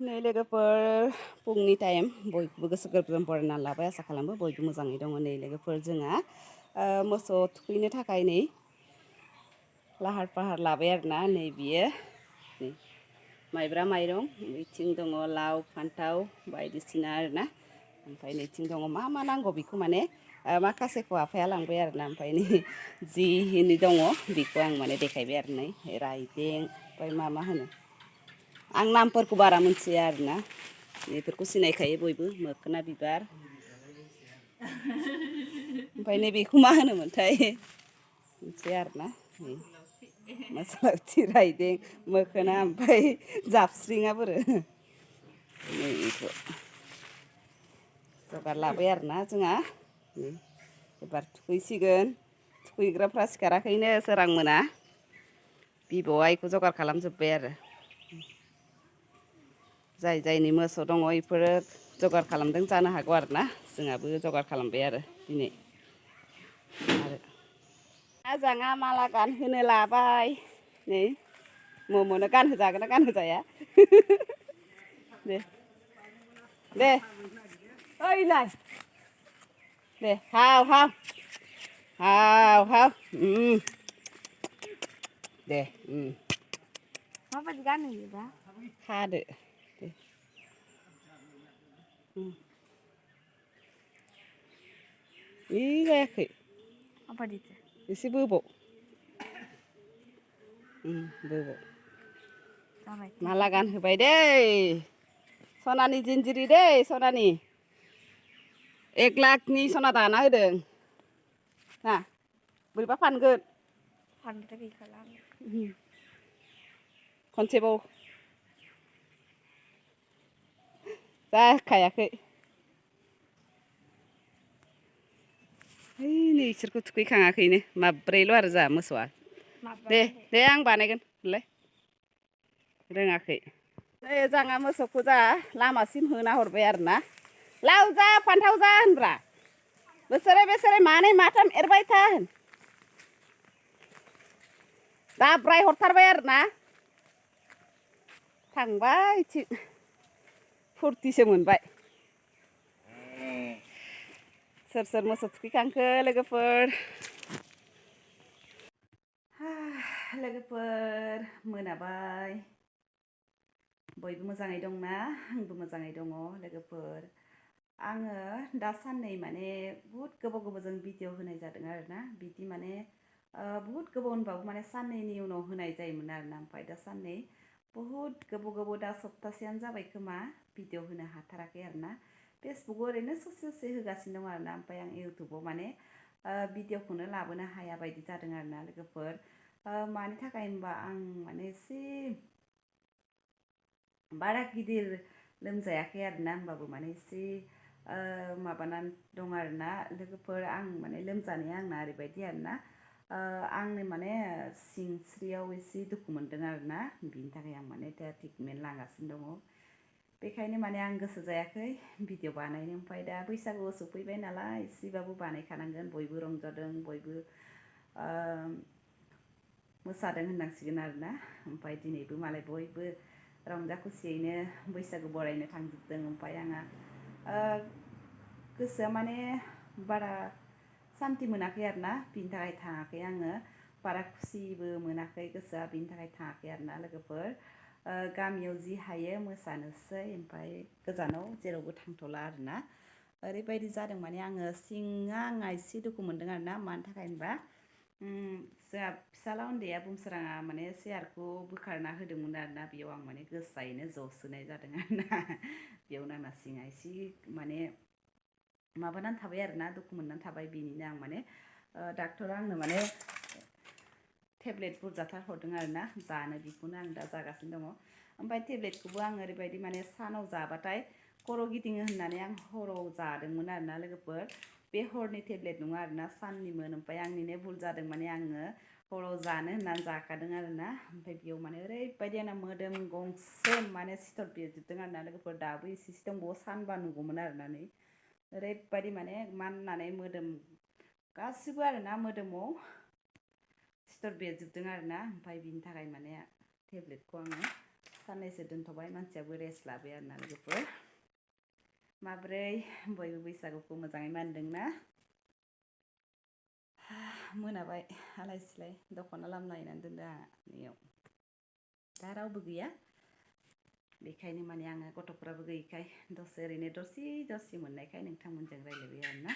नै लोगोफोर फुंनि टाइम बयबो गोसो गोरबोजों बरायना लाबाय आसा खालामो बयबो मोजाङै दङ नै लोगोफोर जोंहा मोसौ थुखैनो थाखाय नै लाहार फाहार लाबाय आरोना नै बियो नै माइब्रा माइरं बिथिं दङ लाव फान्थाव बायदिसिना आरोना ओमफ्राय नैथिं दङ मा नांगौ बेखौ माने माखासेखौ आफाया लांबाय आरोना ओमफ्राय नै जि दङ बेखौ आं माने देखायबाय आरो नै राइजें ओमफ्राय मा होनो आं नामफोरखौ बारा मोनथिया आरोना बेफोरखौ सिनायखायो बयबो मोखोना बिबार ओमफ्राय नै बेखौ मा होनोमोनथाय मोनथिया आरोना मस्ला राइजें मोखोना ओमफ्राय जाबस्रिङा बोरो नै बेखौ जगार लाबाय आरोना जोंहा एबार थुखैसिगोन थुखैग्राफ्रा सिखाराखैनो सोरां मोना बिबौआ बेखौ जगार खालामजोब्बाय आरो जाय जायनि मोसौ दङ बेफोरो जगार खालामदों जानो हागौ आरोना जोंहाबो जगार खालामबाय आरो दिनै आरो आजाङा माला गानहोनो लाबाय नै मम'नो गानहोजागोन ना गानहोजाया दे ओइलाय दे हाव दे माबायदि गानहोयोबा खादो दे जायाखै एसे बोबाव माला गानहोबाय दै सनानि जिन्जिरि दै सनानि 1 लाखनि सना दाना होदों ना बोरैबा फानगोन खनसेबाव जाखायाखै नै इसोरखौ थुखैखाङाखैनो माब्रैल' आरो जोंहा मोसौआ दे आं बानायगोन होनलाय रोङाखै नै जोंहा मोसौखौ जा लामासिम होना हरबाय आरोना लाव जा फान्थाव जा होनब्रा बोसोरे बोसोरे मानै माथाम एरबाय था होन दाब्राय हरथारबाय आरोना थांबाय थिं फुरथिसो मोनबाय सोर मोसौ थुखैखांखो लोगोफोर लोगोफोर मोनाबाय बयबो मोजाङै दंना आंबो मोजाङै दङ लोगोफोर आङो दा साननै माने बुहुद गोबावजों भिडिअ होनाय जादों आरोना बिदि माने बुहुद गोबाव होनबाबो माने साननैनि उनाव होनाय जायोमोन आरोना ओमफ्राय दा साननै बुहुद गोबाव दा सप्तासेयानो जाबाय खोमा भिडिअ होनो हाथाराखै आरोना फेसबुकआव ओरैनो ससे होगासिनो दं आरोना ओमफ्राय आं इउटुबाव माने भिडिअखौनो लाबोनो हाया बायदि जादों आरोना लोगोफोर मानि थाखाय होनबा आं माने एसे बारा गिदिर लोमजायाखै आरोना होमबाबो माने एसे माबानानै दं आरोना लोगोफोर आं माने लोमजानाया आंना ओरैबायदि आरोना आंनो माने सिंस्रियाव एसे दुखु मोनदों आरोना बिनि थाखाय आं माने दा ट्रिटमेन्ट लागासिनो दङ बेखायनो माने आं गोसो जायाखै भिडिअ बानायनो ओमफ्राय दा बैसागु सफैबाय नालाय एसेबाबो बानायखानांगोन बयबो रंजादों बयबो मोसादों होननांसिगोन आरोना ओमफ्राय दिनैबो मालाय बयबो रंजा खुसियैनो बैसागु बरायनो थांजोबदों ओमफ्राय आंहा गोसोआ माने बारा सान्थि मोनाखै आरोना बिनि थाखाय थाङाखै आङो बारा खुसिबो मोनाखै गोसोआ बिनि थाखाय थाङाखै आरोना लोगोफोर गामियाव जि हायो मोसानोसै ओमफ्राय गोजानाव जेरावबो थांथ'ला आरोना ओरैबायदि जादों माने आङो आंहा एसे दुखु मोनदों आरोना मानि थाखाय होनबा जोंहा फिसाला उन्दैया बुंसोराङा माने चेयारखौ बोखारना होदोंमोन आरोना बेयाव आं माने गोसायैनो जसोनाय जादों आरोना बेयावनो आंना सिङा एसे माने माबानानै थाबाय आरोना दुखु मोननानै थाबाय बिनिनो आं माने डाक्टरा आंनो माने टेब्लेट बुरजाथार हरदों आरोना जानो बेखौनो आं दा जागासिनो दङ ओमफ्राय टेब्लेटखौबो आं ओरैबायदि माने सानाव जाबाथाय खर' गिदिङो होननानै आं हराव जादोंमोन आरोना लोगोफोर बे हरनि टेब्लेट नङा आरोना साननिमोन ओमफ्राय आंनिनो भुल जादों माने आङो हराव जानो होननानै जाखादों आरोना ओमफ्राय बेयाव माने ओरैबायदि आंना मोदोम गंसे माने सिथर बेरजोबदों आरोना लोगोफोर दाबो एसे दंबावो सानबा नुगौमोन आरोना नै ओरैबायदि माने माननानै मोदोम गासिबो आरोना मोदोमाव सिथर बेरजोबदों आरोना ओमफ्राय बिनि थाखाय माने टेब्लेटखौ आङो साननैसो दोनथ'बाय मानसियाबो रेस्ट लाबाय आरोना लोगोफोर माब्रै बयबो बैसागुखौ मोजाङै मानदोंना मोनाबाय आलाय सिलाय दख'ना लामनायनानै दोनदो आंहा नैयाव दा रावबो गैया बेखायनो माने आङो गथ'फोराबो गैयैखाय दसे ओरैनो दसे मोननायखाय नोंथांमोनजों रायलायबाय आरोना